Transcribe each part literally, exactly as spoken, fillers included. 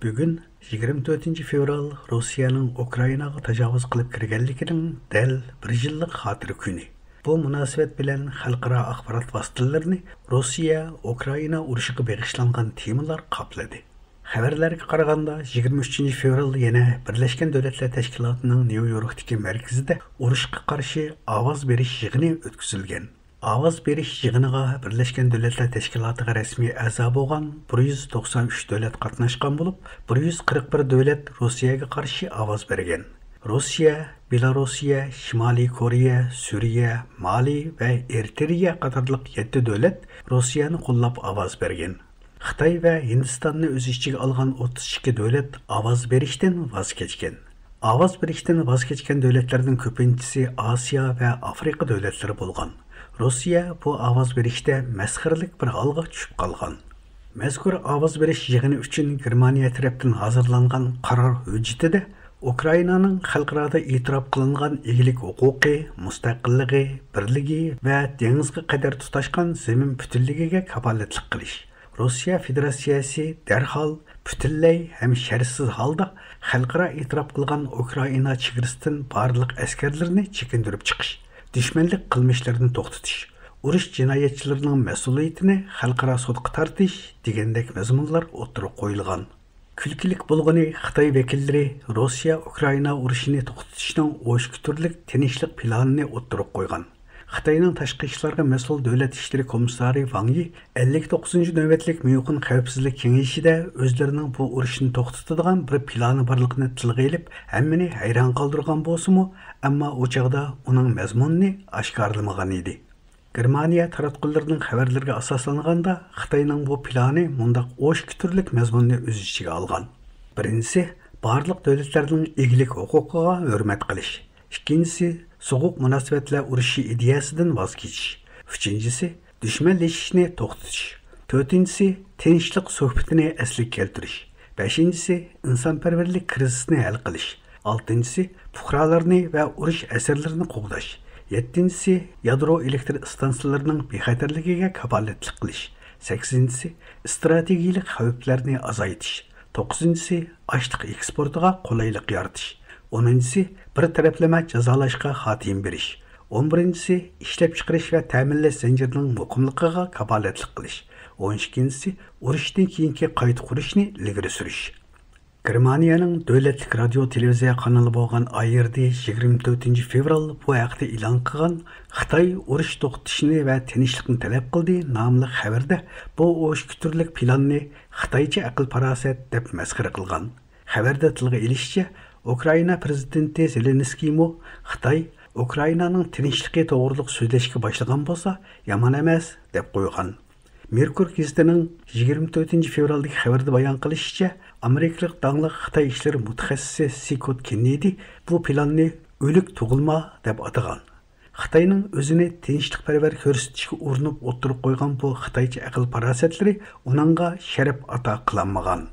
بۈگۈن، يىگىرمە تۆتىنچى فېۋرال، روسىيەنىڭ ئۇكرائىناغا تاجاۋۇز قىلىپ كىرگەنلىكىنىڭ دەل بىر يىللىق خاتىرە كۈنى. بۇ مۇناسىۋەت بىلەن خەلقئارا ئاخبارات ۋاسىتىلىرىنى روسىيە-ئۇكرائىنا ئۇرۇشىغا بېغىشلانغان تېمىلار قاپلىدى. خەۋەرلەرگە قارىغاندا، يىگىرمە ئۈچىنچى فېۋرال يەنە بىرلەشكەن دۆلەتلەر تەشكىلاتىنىڭ نيۇ يوركتىكى مەركىزىدە ئۇرۇشقا قارشى ئاۋاز بېرىش يىغىنى ئۆتكۈزۈلگەن. ئاۋاز بېرىش يىغىنىغا بىرلەشكەن دۆلەتلەر تەشكىلاتىغا رەسمىي ئەزا بولغان بىر يۈز توقسان ئۈچ دۆلەت قاتناشقان بولۇپ، بىر يۈز قىرىق بىر دۆلەت روسىيەگە قارشى ئاۋاز بەرگەن. روسىيە، بېلاروسىيە، شىمالىي كورېيە، سۈرىيە، مالى ۋە ئېرىترېيە قاتارلىق يەتتە دۆلەت روسىيەنى قوللاپ ئاۋاز بەرگەن. خىتاي ۋە ھىندىستاننى ئۆز ئىچىگە ئالغان ئوتتۇز ئىككى دۆلەت ئاۋاز بېرىشتىن ۋاز كەچكەن. ئاۋاز بېرىشتىن ۋاز كەچكەن دۆلەتلەرنىڭ كۆپىنچىسى ئاسىيا ۋە ئافرىقا دۆلەتلىرى بولغان. روسىيە بۇ ئاۋاز بېرىشتە مەسخىرىلىك بىر ھالغا چۈشۈپ قالغان. مەزكۇر ئاۋاز بېرىش يىغىنى ئۈچۈن گېرمانىيە تەرەپتىن ھازىرلانغان قارار ھۆججىتىدە ئۇكرائىنانىڭ خەلقئارادا ئېتىراپ قىلىنغان ئىگىلىك ھوقۇقى، مۇستەقىللىقى، بىرلىكى ۋە دېڭىزغا قەدەر تۇتاشقان زېمىن پۈتۈنلۈكىگە كاپالەتلىك قىلىش، روسىيە فېدېراتسىيەسى دەرھال، پۈتۈنلەي ھەم شەرتسىز ھالدا خەلقئارا ئېتىراپ قىلغان ئۇكرائىنا چېگرىسىدىن بارلىق ئەسكەرلىرىنى چېكىندۈرۈپ چىقىش، دۈشمەنلىك قىلمىشلىرىنى توختىتىش، ئۇرۇش جىنايەتچىلىرىنىڭ مەسئۇلىيىتىنى خەلقئارا سوتقا تارتىش دېگەندەك مەزمۇنلار ئوتتۇرىغا قويۇلغان. كۈلكىلىك بولغىنى، خىتاي ۋەكىللىرى روسىيە-ئۇكرائىنا ئۇرۇشىنى توختىتىشنىڭ ئوشكۆتۈرلۈك تىنچلىق پىلانىنى ئوتتۇرىغا قويغان. خىتاينىڭ تاشقى ئىشلارغا مەسئۇل دۆلەت ئىشلىرى كومىسسارى ۋاڭ يى ئەللىك توققۇزىنچى نۆۋەتلىك ميۇنخېن خەۋپسىزلىك كېڭىشىدە ئۆزلىرىنىڭ بۇ ئۇرۇشنى توختىتىدىغان بىر پىلانى بارلىقىنى تىلغا ئېلىپ، ھەممىنى ھەيران قالدۇرغان بولسىمۇ، ئەمما ئۇ چاغدا ئۇنىڭ مەزمۇنىنى ئاشكارىلىمىغان ئىدى. گېرمانىيە تاراتقۇلىرىنىڭ خەۋەرلىرىگە ئاساسلانغاندا، خىتاينىڭ بۇ پىلانى مۇنداق ئوشكۆتۈرلۈك مەزمۇننى ئۆز ئىچىگە ئالغان. بىرىنچىسى، بارلىق دۆلەتلەرنىڭ ئىگىلىك ھوقۇقىغا ھۆرمەت قىلىش. ئىككىنچىسى، سوغۇق مۇناسىۋەتلەر ئۇرۇشى ئىدىيەسىدىن ۋاز كېچىش. ئۈچىنچىسى، دۈشمەنلىشىشنى توختىتىش. تۆتىنچىسى، تىنچلىق سۆھبىتىنى ئەسلىگە كەلتۈرۈش. بەشىنچىسى، ئىنسانپەرۋەرلىك كىرىزىسىنى ھەل قىلىش. ئالتىنچىسى، پۇقرالارنى ۋە ئۇرۇش ئەسىرلىرىنى قوغداش. يەتتىنچىسى، يادرو ئېلېكتر ئىستانسىلىرىنىڭ بىخەتەرلىكىگە كاپالەتلىك قىلىش. سەككىزىنچىسى، ئىستراتېگىيىلىك خەۋپلەرنى ئازايتىش. توققۇزىنچىسى، ئاشلىق ئېكسپورتىغا قولايلىق يارىتىش. ئونىنچىسى، بىر تەرەپلىمە جازالاشقا خاتىمە بېرىش. ئون بىرىنچىسى، ئىشلەپچىقىرىش ۋە تەمىنلەش زەنجىرىنىڭ مۇقىملىقىغا كاپالەتلىك قىلىش. ئون ئىككىنچىسى، ئۇرۇشتىن كېيىنكى قايتا قۇرۇشنى ئىلگىرى سۈرۈش. گېرمانىيەنىڭ دۆلەتلىك رادىيو تېلېۋىزىيە قانىلى بولغان ئاي ئېر دى يىگىرمە تۆتىنچى فېۋرال بۇ ھەقتە ئېلان قىلغان «خىتاي ئۇرۇش توختىتىشنى ۋە تىنچلىقنى تەلەپ قىلدى» ناملىق خەۋەردە بۇ ئوشكۆتۈرلۈك پىلاننى خىتايچە ئەقىل-پاراسەت دەپ مەسخىرە قىلغان. خەۋەردە تىلغا ئېلىشىچە، ئۇكرائىنا پىرېزىدېنتى زېلېنسكىيمۇ خىتاي ئۇكرائىنانىڭ تىنچلىقى توغرۇلۇق سۆزلەشكە باشلىغان بولسا يامان ئەمەس دەپ قويغان. مېركۇر گېزىتىنىڭ يىگىرمە تۆتىنچى فېۋرالدىكى خەۋىرىدە بايان قىلىشىچە، ئامېرىكىلىق داڭلىق خىتاي ئىشلىرى مۇتەخەسسىسى سكوت كېننېدى بۇ پىلاننى ئۆلۈك تۇغۇلما دەپ ئاتىغان. خىتاينىڭ ئۆزىنى تىنچلىقپەرۋەر كۆرسىتىشكە ئۇرۇنۇپ ئوتتۇرىغا قويغان بۇ خىتايچە ئەقىل-پاراسەتلىرى ئۇنىڭغا شەرەپ ئاتا قىلالمىغان.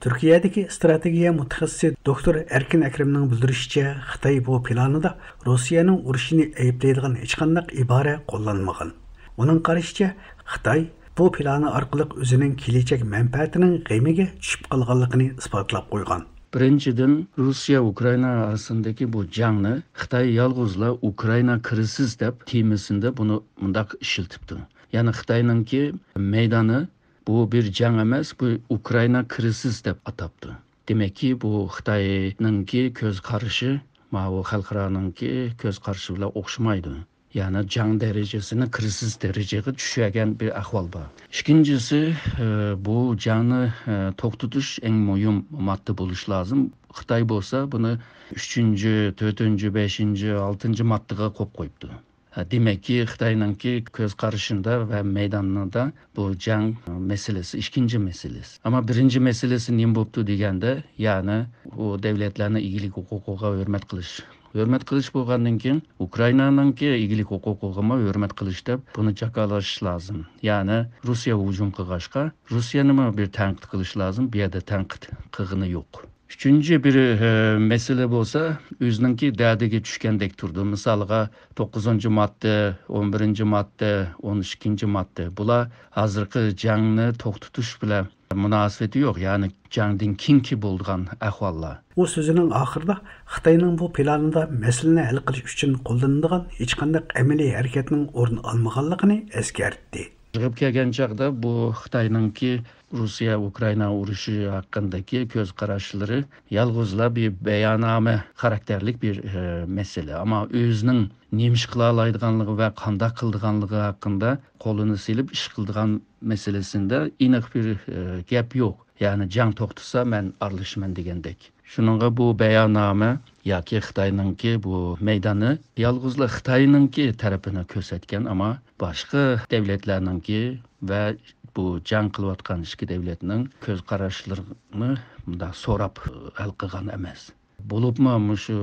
تۈركىيەدىكى ئىستراتېگىيە مۇتەخەسسىسى دوكتور ئەركىن ئەكرەمنىڭ بىلدۈرۈشىچە، خىتاي بۇ پىلانىدا روسىيەنىڭ ئۇرۇشىنى ئەيىبلەيدىغان ھېچقانداق ئىبارە قوللانمىغان. ئۇنىڭ قارىشىچە، خىتاي بۇ پىلانى ئارقىلىق ئۆزىنىڭ كېلەچەك مەنپەئەتىنىڭ غېمىگە چۈشۈپ قالغانلىقىنى ئىسپاتلاپ قويغان. بىرىنچىدىن، روسىيە ئۇكرائىنا ئارىسىندىكى بۇ جەڭنى خىتاي يالغۇزلا ئۇكرائىنا كىرىزىس دەپ تېمىسىندا بۇنى مۇنداق ئىشلىتىپتۇ. يەنى خىتاينىڭكى مەيدانى بۇ بىر جەڭ ئەمەس، بۇ ئۇكرائىنا كىرىزىس دەپ ئاتاپتۇ. دېمەككى، بۇ خىتاينىڭكى كۆز قارىشى ماۋۇ خەلقئارانىڭكى كۆز قارىشى بىلەن ئوخشىمايدۇ. يەنى جەڭ دەرىجىسىنى كىرىزىس دەرىجىگە چۈشۈرگەن بىر ئەھۋال بار. ئىككىنچىسى، ئە، بۇ جەڭنى، ئە، توختىتىش ئەڭ مۇھىم ماددا بولۇشى لازىم. خىتاي بولسا بۇنى ئۈچىنچى، تۆتىنچى، بەشىنچى، ئالتىنچى ماددىغا قويۇپ قويۇپتۇ. ھە، دېمەككى، خىتاينىڭكى كۆز قارىشىدا ۋە مەيدانىدا بۇ جەڭ مەسىلىسى ئىككىنچى مەسىلىسى. ئەمما بىرىنچى مەسىلىسى نېمە بوپتۇ دېگەندە، يەنى ئۇ دەۋلەتلەرنىڭ ئىگىلىك ھوقۇقىغا ھۆرمەت قىلىش. ھۆرمەت قىلىش بولغاندىن كېيىن، ئۇكرائىنانىڭكى ئىگىلىك ھوقۇقىغىمۇ ھۆرمەت قىلىش دەپ بۇنى جاكارلىشىش لازىم. يەنى روسىيە ھۇجۇم قىلغاچقا، روسىيەنىمۇ بىر تەنقىد قىلىش لازىم. بۇ يەردە تەنقىد قىلغىنى يوق. ئۈچىنچى بىر، ئە، مەسىلە بولسا، ئۆزىنىڭكى دەردىگە چۈشكەندەك تۇرىدۇ. مىسالغا، توققۇزىنچى ماددا، ئون بىرىنچى ماددا، ئون ئىككىنچى ماددا. بۇلار ھازىرقى جەڭنى توختىتىش بىلەن مۇناسىۋىتى يوق، يەنى جەڭدىن كېيىنكى بولىدىغان ئەھۋاللار. ئۇ سۆزىنىڭ ئاخىرىدا خىتاينىڭ بۇ پىلانىدا مەسىلىنى ھەل قىلىش ئۈچۈن قوللىنىدىغان ھېچقانداق ئەمەلىي ھەرىكەتنىڭ ئورۇن ئالمىغانلىقىنى ئەسكەرتتى. يىغىپ كەلگەن چاغدا بۇ خىتاينىڭكى روسىيە ئۇكرائىنا ئۇرۇشى ھەققىدىكى كۆز قاراشلىرى يالغۇزلا بىر بەياننامە خاراكتېرلىك بىر، ئە، مەسىلە. ئەمما ئۆزىنىڭ نېمە ئىش قىلالايدىغانلىقى ۋە قانداق قىلىدىغانلىقى ھەققىدە قولىنى سېلىپ ئىش قىلىدىغان مەسىلىسىندە ئېنىق بىر، ئە، گەپ يوق. يەنى جەڭ توختىسا، مەن ئارىلىشىمەن دېگەندەك. شۇنىڭغا بۇ بەياننامە ياكى خىتاينىڭكى بۇ مەيدانى يالغۇزلا خىتاينىڭكى تەرىپىنى كۆرسەتكەن، ئەمما باشقا دەۋلەتلەرنىڭكى ۋە بۇ جەڭ قىلىۋاتقان ئىككى دەۋلەتنىڭ كۆز قاراشلىرىنى مۇنداق سوراپ ھەل قىلغان ئەمەس. بولۇپمۇ مۇشۇ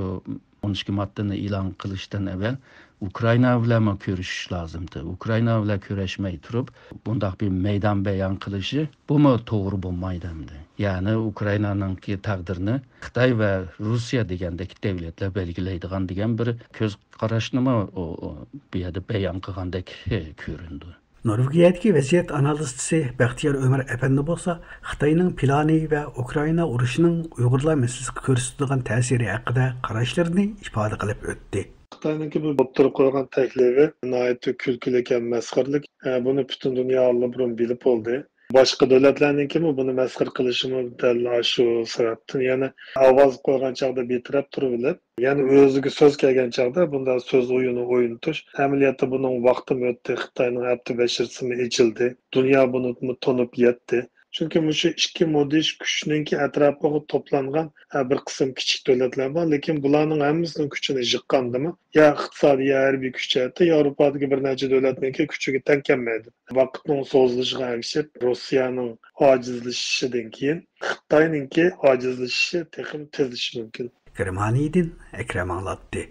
ئون ئىككى ماددىنى ئېلان قىلىشتىن ئەۋۋەل ئۇكرائىنا بىلەنمۇ كۆرۈشۈش لازىمدى. ئۇكرائىنا بىلەن كۆرۈشمەي تۇرۇپ، بۇنداق بىر مەيدان بەيان قىلىشى، بۇمۇ توغرا بولمايدۇ ئەمدى. يەنى ئۇكرائىنانىڭكى تەقدىرىنى خىتاي ۋە روسىيە دېگەندەك دەۋلەتلەر بەلگىلەيدىغان دېگەن بىر كۆز قاراشنىمۇ ئۇ، ئۇ بۇ يەردە بەيان قىلغاندەك كۆرۈنىدۇ. نورۋېگىيەدىكى ۋەزىيەت ئانالىزچىسى بەختىيار ئۆمەر ئەپەندى بولسا خىتاينىڭ پىلانى ۋە ئۇكرائىنا ئۇرۇشىنىڭ ئۇيغۇرلار مەسىلىسىگە كۆرسىتىدىغان تەسىرى ھەققىدە قاراشلىرىنى ئىپادە قىلىپ ئۆتتى. خىتاينىڭكى بۇ ئوتتۇرىغا قويغان تەكلىپى ناھايىتى كۈلكىلىك ھەم مەسخىرىلىك. ئە، بۇنى پۈتۈن دۇنيا ئاللىبۇرۇن بىلىپ بولدى. باشقا دۆلەتلەرنىڭكىمۇ بۇنى مەسخىرە قىلىشىمۇ دەل شۇ سەۋەبتىن. يەنى ئاۋاز قويغان چاغدا بىتەرەپ تۇرۇۋېلىپ، يەنى ئۆزىگە سۆز كەلگەن چاغدا بۇنداق سۆز ئويۇنى ئوينىتىش، ئەمەلىيەتتە بۇنىڭ ۋاقتىمۇ ئۆتتى، خىتاينىڭ ھەپتە بەشىرچىسىمۇ ئېچىلدى، دۇنيا بۇنى تونۇپ يەتتى. چۈنكى مۇشۇ ئىككى مۇدھىش كۈچنىڭكى ئەتراپىغا توپلانغان، ھە، بىر قىسىم كىچىك دۆلەتلەر بار، لېكىن بۇلارنىڭ ھەممىسىنىڭ كۈچىنى يىغقاندىمۇ، يا ئىقتىسادىي، يا ھەربىي كۈچ جەھەتتە ياۋروپادىكى بىر نەچچە دۆلەتنىڭكى كۈچىگە تەڭ كەلمەيدۇ. ۋاقىتنىڭ سوزۇلۇشىغا ئەگىشىپ، روسىيەنىڭ ئاجىزلىشىشىدىن كېيىن خىتاينىڭكى ئاجىزلىشىشى تېخىمۇ تېزلىشىشى مۇمكىن. گېرمانىيەدىن ئەكرەم ئاڭلاتتى.